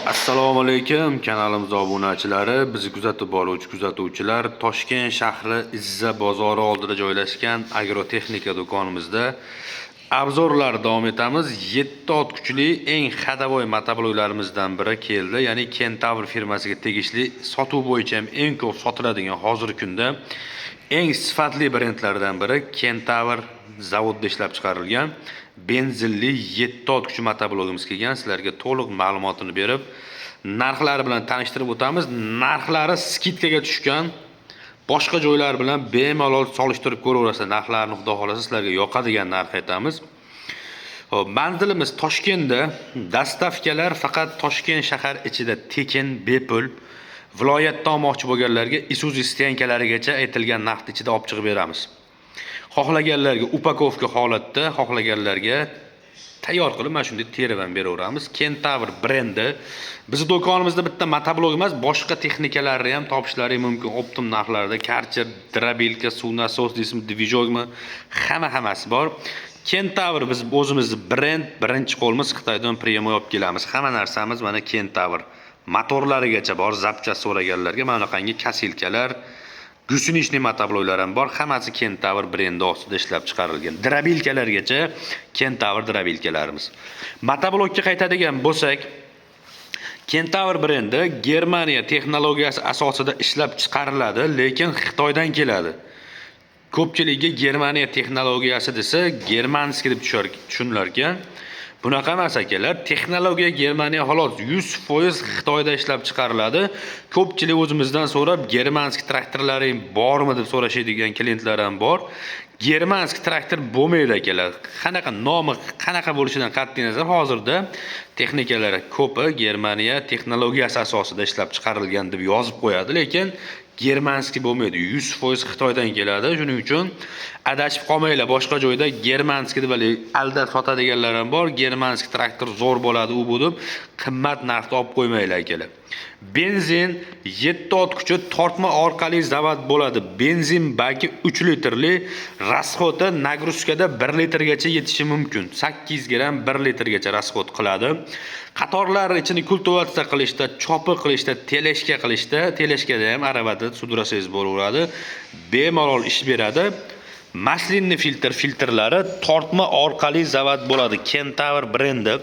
Assalomu alaykum, kanalimiz obunachilari, bizni kuzatib boruvchi kuzatuvchilar. Toshkent shahri Izza bozori oldida joylashgan agrotexnika do'konimizda обзор lar davom etamiz. 7 ot kuchli eng ходовой motobloklarımizdan biri keldi. Ya'ni Kentavr firmasiga tegishli, sotuv bo'yicha ham eng ko'p sotiladigan, hozirgi kunda eng sifatli brendlardan biri Kentavr zavodda ishlab chiqarilgan benzinli 7 ot kuchi motoblogimiz kelgan. Sizlarga to'liq ma'lumotini berib, narxlari bilan tanishtirib o'tamiz. Narxlari скидка ga tushgan. Boshqa joylar bilan bemalol solishtirib ko'raverasizlar. Narxlarni, xudo xohlasa, sizlarga yoqadigan narx aytamiz. Xo'p, manzilimiz Toshkentda. Доставка lar faqat Toshkent shahar ichida tekin, bepul. Viloyatda olmoqchi bo'lganlarga Isuzu стоянка larigacha aytilgan narx ichida olib chiqib beramiz. Xohlaganlarga упаковка holatda, xohlaganlarga tayyor qilib, mana shunday terib ham beraveramiz. Kentavr brendi. Bizni do'konimizda bitta motoblok emas, boshqa texnikalarni ham topishlari mumkin. Оптом narxlarda Karcher, дробилка, suv nasos deysizmi, движок mi, hamma hammasi bor. Kentavr biz o'zimizni brend, birinchi qo'lmiz, Xitoydan прямой olib kelamiz. Hamma narsamiz mana Kentavr. Motorlarigacha bor, запчасть so'raganlarga mana bunaqangi косилка lar, гусеничный motobloklar ham bor. Hammasi Kentavr brendi ostida ishlab chiqarilgan. Дробилка largacha Kentavr дробилка larimiz. Motoblokka qaytadigan bo'lsak, Kentavr brendi Germaniya texnologiyasi asosida ishlab chiqariladi, lekin Xitoydan keladi. Ko'pchiligiga Germaniya texnologiyasi desa, германский deb tushunilar ekan. Bunaqa emas, akalar. Texnologiya Germaniya xolos, 100% Xitoyda ishlab chiqariladi. Ko'pchilik o'zimizdan so'rab, германский traktorlaring bormi deb so'rashadigan klientlar ham bor. Германский traktor bo'lmaydi, akalar. Qanaqa nomi qanaqa bo'lishidan qat'iy nazar, hozirda texnikalar ko'pi Germaniya texnologiyasi asosida ishlab chiqarilgan deb yozib qo'yadi, lekin германский bo'lmaydi. 100% Xitoydan keladi. Shuning uchun adashib qolmanglar. Boshqa joyda германский deb haligi aldab sotadiganlar ham bor. Германский traktor zo'r bo'ladi, u bu deb qimmat narxda olib qo'ymanglar, akalar. Benzin, 7 ot kuchi, tortma orqali zavod bo'ladi. Benzin baki 3 litrli, расход i нагрузка da 1 litrgacha yetishi mumkin. 800 gramm 1 litrgacha расход qiladi. Qatorlar ichini kultivatsiya qilishda, chopi qilishda, тележка qilishda, тележка da ham aravada sudrasangiz bo'laveradi. Bemalol ish beradi. Масляный filtr, filtrlari tortma orqali zavod bo'ladi. Kentavr brendi.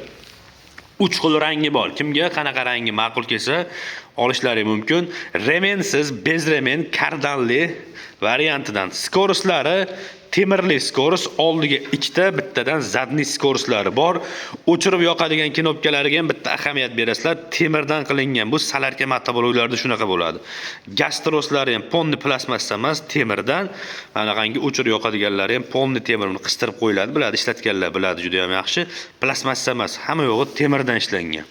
3 xil rangi bor. Kimga qanaqa rangi ma'qul kelsa, olishlari mumkin. Ремень siz, без ремень, kardanli variantidan. Скорость lari temirli скорость, oldiga ikkita, bittadan задний скорость lari bor. O'chirib yoqadigan knopkalariga ham bitta ahamiyat berasizlar. Temirdan qilingan. Bu солярка motobloklarda shunaqa bo'ladi. Gaz troslari ham полный plastmassa emas, temirdan. Anaqangi o'chirib yoqadiganlari ham полный temir, uni qistirib qo'yiladi. Biladi, ishlatganlar biladi juda ham yaxshi. Plastmassa emas, hamma yo'g'i temirdan ishlangan.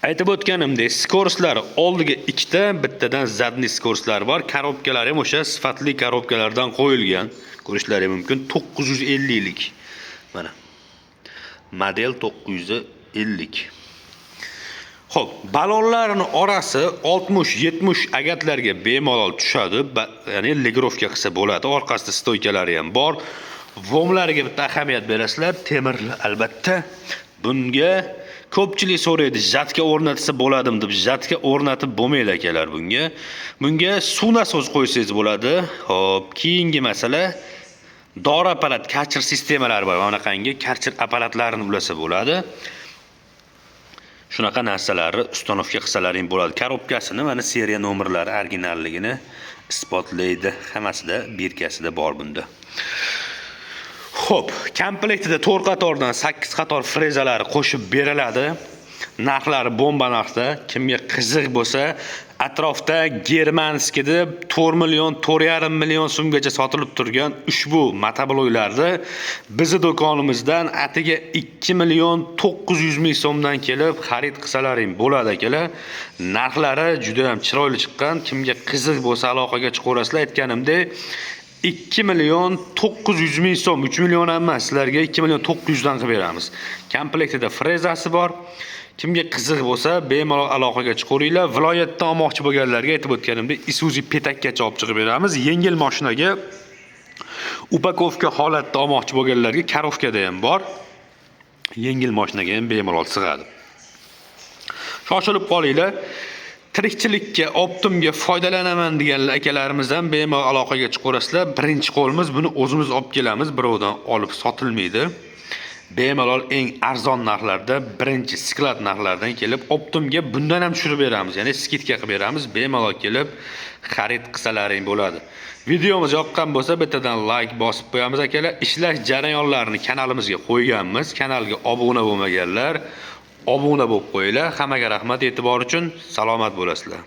Aytib o'tganimdek, скорость lari oldiga ikkita, bittadan задний скорость lari bor. Коробка lari ham o'sha sifatli коробка lardan qo'yilgan. Ko'rishlari mumkin. 950 lik. Mana. Model 950. Xo'p, balonlarning orasi 60-70 agatlarga bemalol tushadi, ya'ni регулировка qilsa bo'ladi. Orqasida стойка lari ham bor. ВОМ lariga bitta ahamiyat berasizlar, temirli albatta. Bunga ko'pchilik so'raydi, жатка o'rnatsa bo'ladimi deb. Жатка o'rnatib bo'lmaydi, akalar, bunga. Bunga suv nasos qo'ysangiz bo'ladi. Xo'p, keyingi masala, dori apparat, Karcher sistemalari bor. Mana bunaqangi Karcher apparatlarini ulasa bo'ladi. Shunaqa narsalarni установка qilsalaring bo'ladi. Коробка sini mana seriya nomerlari originalligini isbotlaydi. Hammasida бирка sida bor bunda. Xo'p, komplektida 4 qatordan 8 qator frezalari qo'shib beriladi. Narxlari bomba narxda. Kimga qiziq bo'lsa, atrofda германский deb 4 million, 4,5 million so'mgacha sotilib turgan ushbu motobloklarni bizni do'konimizdan atiga 2 million 900 ming so'mdan kelib xarid qilsalaring bo'ladi, akalar. Narxlari juda ham chiroyli chiqqan. Kimga qiziq bo'lsa, aloqaga chiqaverasizlar. Aytganimdek, 2 million 900 ming so'm, 3 million ham emas, sizlarga 2 million 900 dan qilib beramiz. Komplektida frezasi bor. Kimga qiziq bo'lsa, bemalol aloqaga chiqaveringlar. Viloyatdan olmoqchi bo'lganlarga, aytib o'tganimdek, Isuzu Petakkacha olib chiqib beramiz. Yengil mashinaga упаковка holatda olmoqchi bo'lganlarga коробка da ham bor. Yengil mashinaga ham bemalol sig'adi. Shoshilib qolinglar. Tirikchilikka, оптом ga foydalanaman deganlar akalarimizdan bemalol aloqaga chiqaverasizlar. Birinchi qo'limiz, buni o'zimiz olib kelamiz, birovdan olib sotilmaydi. Bemalol eng arzon narxlarda, birinchi склад narxlaridan kelib, оптом ga bundan ham tushirib beramiz, ya'ni скидка qilib beramiz. Bemalol kelib xarid qilsalaring bo'ladi. Videomiz yoqqan bo'lsa, bittadan like bosib qo'yamiz, akalar. Ishlash jarayonlarini kanalimizga qo'yganmiz. Kanalga obuna bo'lmaganlar obuna bo'lib qo'yinglar. Hammaga rahmat e'tibor uchun. Salomat bo'lasizlar.